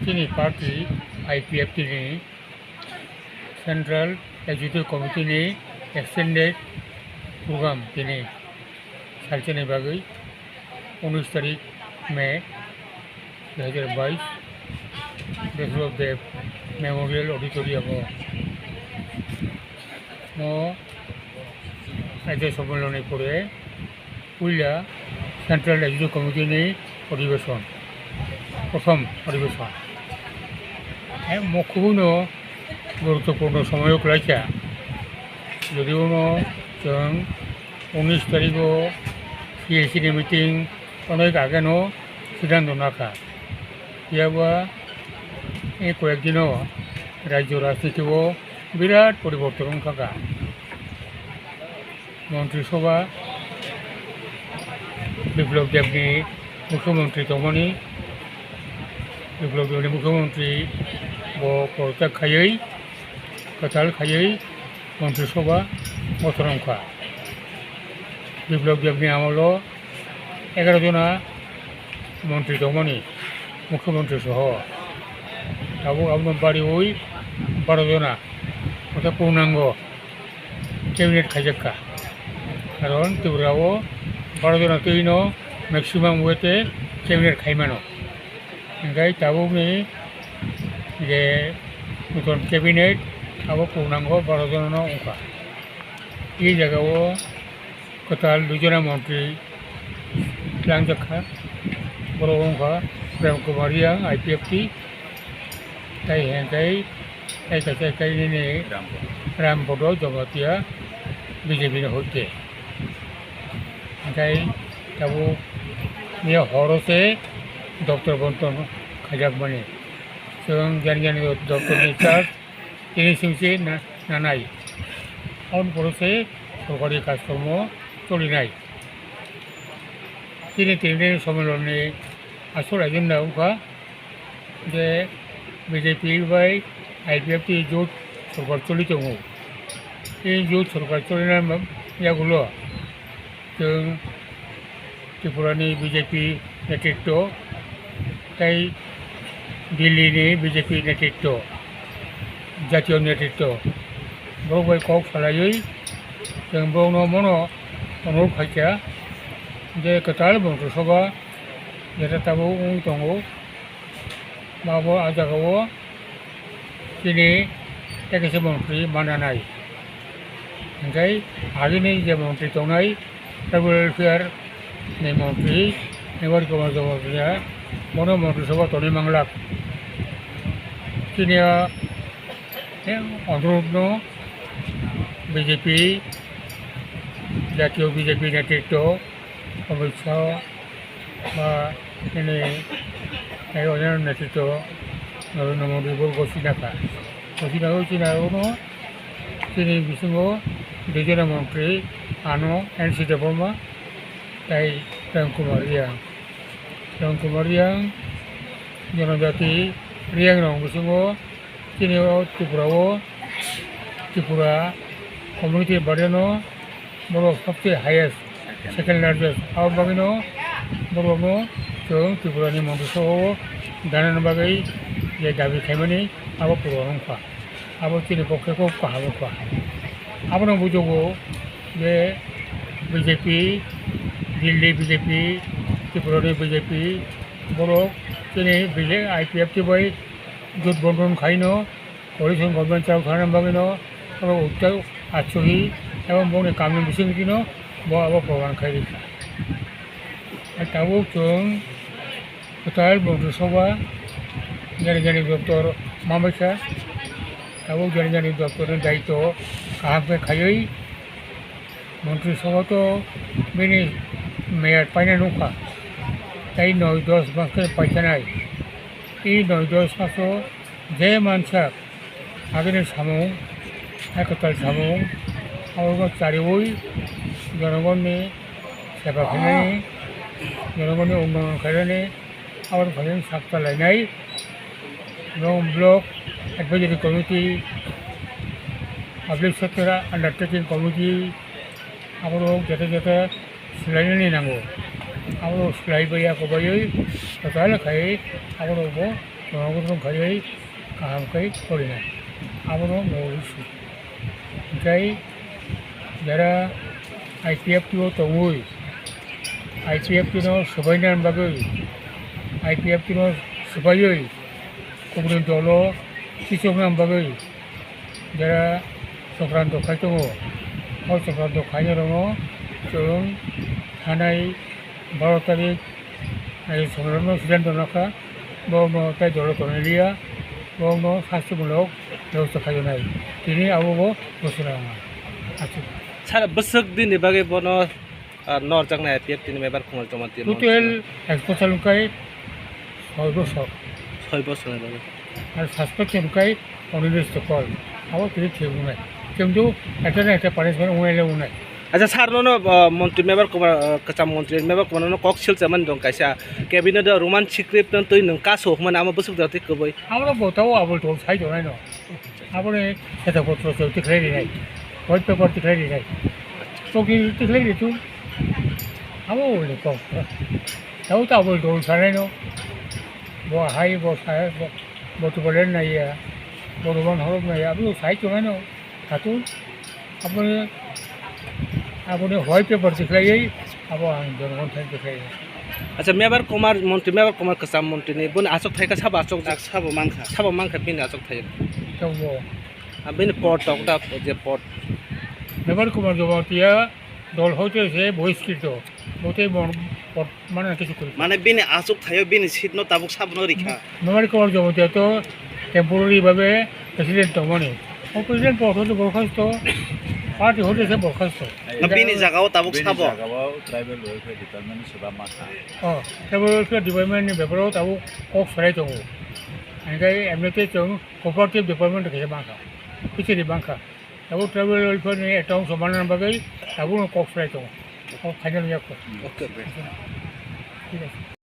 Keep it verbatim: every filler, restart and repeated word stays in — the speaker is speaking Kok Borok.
Chini party I P F T ni Central Executive Committee ni extended program tini salsa ni bagwi unis tarik May dui hajar bais, Biplob Deb Memorial Auditorium o mo Rajya Sammelan ni pore puila Central Executive Committee ni odhibeson, prothom odhibeson. Hai mo khubui no guruttopurno somoyo kwlaikha. Jodi bono chwng unis tarigo C A C ni meeting onek ageno siddhanto nakha. Phiya ba ei koyek dino rajyo rajniti o birat poriborton wngkha kha. Montri Sobha Biplob Deb ni Mukhyamantri tongmani, Biplob Deb ni Mukhyamantri bo porotyag khaiwi, kwtal khaiwi Montri Sobha gothon wngkha. Biplob Deb ni amolo egaroh jona montri tongmani, Mukhyamantri soho. Tabuk abono bariwi baroh jona, orthat purnango cabinet khaijakha. Karon Tripura o baroh jona twino maximum wngwi cabinet khaimano. Hingkhai tabukni je nuton cabinet abo purnango baroh jonano wngkha. E jagao kwtal dui jona montri tlangjak kha. Borok wngkha Prem Kumar Reang, I P F T, tai hingkhai tai kaisa kainwini Ram Bodo Jamatia, B J P ni hoite. Hingkhai tabuk miya horo se doptor bonton khaijakmani. Chwng jani jani doptor ni charge tini singsi na-, nanai. Aboni pore se sorkari kajkormo cholinai. Chini tini sommelon ni asol agenda wngkha je B J P bai I P F T jot sorkar choli tongo. Tei jot sorkar cholina yagulo chwng Tripura ni B J P netritwo tei Delhi ni B J P netritwo, jatiyo netritwo, borok bai kok salaiwi chwng borokno mono onurodh khaikha je kwtal Montri Sobha jetai tabuk wng tongo, ba bo ah jagao chini ekisa montri mananai. Hingkhai agini je montri tongnai, tribal welfare ni montri, Mevar Kumar Jamatia, bono Montri Sobha tonwi manglak. Chini a, eh, onurodh no B J P, jatiyo B J P netritwo, Amit Shah, ba chini, eh, onyaino netritwo Narendra Modi bo gosina kha. Gosina o chini aro no chini bisingo dui jona montri, ano N C Debbarma tei Prem Kumar Reang. Prem Kumar Reang, Jonojati Reang rok bisingo chini o Tripura o, Tripura community bade no borok sabse highest, second largest. Abo bagwi no borok no chwng Tripura ni Montri Sobha o danani bagwi je dabi khaimani abo purun wngkha. Abo chini pokhe kok kaham wngkha. Abono bujogo je B J P, Delhi B J P, Tripura ni B J P, borok chini B J I P F T bai jot bonton khaino, coalition government chao thana bagwino abo uttai achuhi ebong bongni kamni bisingtwino bo abo proman khai rikha. Tabuk chwng kwtal Montri Sobha Jani jani doptor mamaisa, tabuk jani jani doptorni daityo kaham khe khaiwi, montri sabha to bini meyad paina nukha, tei noi dos mas khe paikhanai. I noi dos maso je mansa agini samung, hai kwtal samung, abono chariwi jonogonni seba khainani, jonogonni unnoyon khainani, aboni phaiyani sak chalainai. Rong block advisory committee, public sector undertaking committee, aborok jete jete swlainani nango. Aborok swlai baiya kwbaiwi kwtal khai aborokbo tongnago tong khaiwi kaham khai porinai. Abono mungwi su. Hinkhe jara I P F T o tongwi, I P F T no swbaina bagwi, I P F T no swbaiwi kubuni dolo kisokna bagwi jara sokranto khai tongo. O sokranto khainairokno chwng thanai baro tarik, ai, sokranto siddanto nakha, borokno tai dolo tonwi liya, borokno sastimulok bebosta khaijaknai. Tini abobo bosora wngkha. Aswk. Sir, bwswk dinni bagwi bono, ah, norjaknai I P F T ni member Kumar Jamatia total exposure wngkha soi bosor. Soi bosorni bagwi. Ar suspension wngkha Onilesh Chokol. Abo tini thwi wngnai. Kintu ekta na ekta punishment wngnai le wngnai. Acha sir, nono, ah, montri member Kumar, ah, kwcham montri member Kumar nono kok silchamani dong kaisa cabinet o Roman script no twi nwng kaso hwnmani amo bwswk jatwi kwbwi. Amo bo tao abo tong sai tongnai no. Aboni seta potro chokti khlai rinai, white paper tikhlai rinai, chokti tikhlai ritu. Abo uli kok. Tao ta abo dol sanai no. Bo hai bo sai bo, bo tu bolen nai ya. Bo roman horok nai ya. Abo sai chonai no. Hatu. Aboni, aboni white paper tikhlai, abo ang jonogon thai tikhlai. Acha, Mebar Kumar montri, Mebar Kumar kwcham montri ni boni achuk thai kha sabo achuk jak? Sabo mankha. Sabo mankha bini achuk thai. Tongo. Ah, bini pot tok da je pot. Mebar Kumar Jamatia dol hoite se bohiskito. Bote mon pot Mane kisi kuri. Mane bini achuk thaio bini seat no tabuk sabono rikha. Memory cover jobo te to temporary babe president tongmani. O president po hoto borkhasto, party hoto se borkhasto. Na bini jagao tabuk bini sabo. Jagao tribal welfare department ni seba masa. Oh, tribal welfare department ni beparo tabuk kok sarai tongo. Angkai M L A te chong cooperative department ke mangkha. Kisi di mangkha. Tabuk tribal welfare ni account soman bagwi tabuk kok sarai tongo. Kok final yakko. Okay, okay. Thik ase.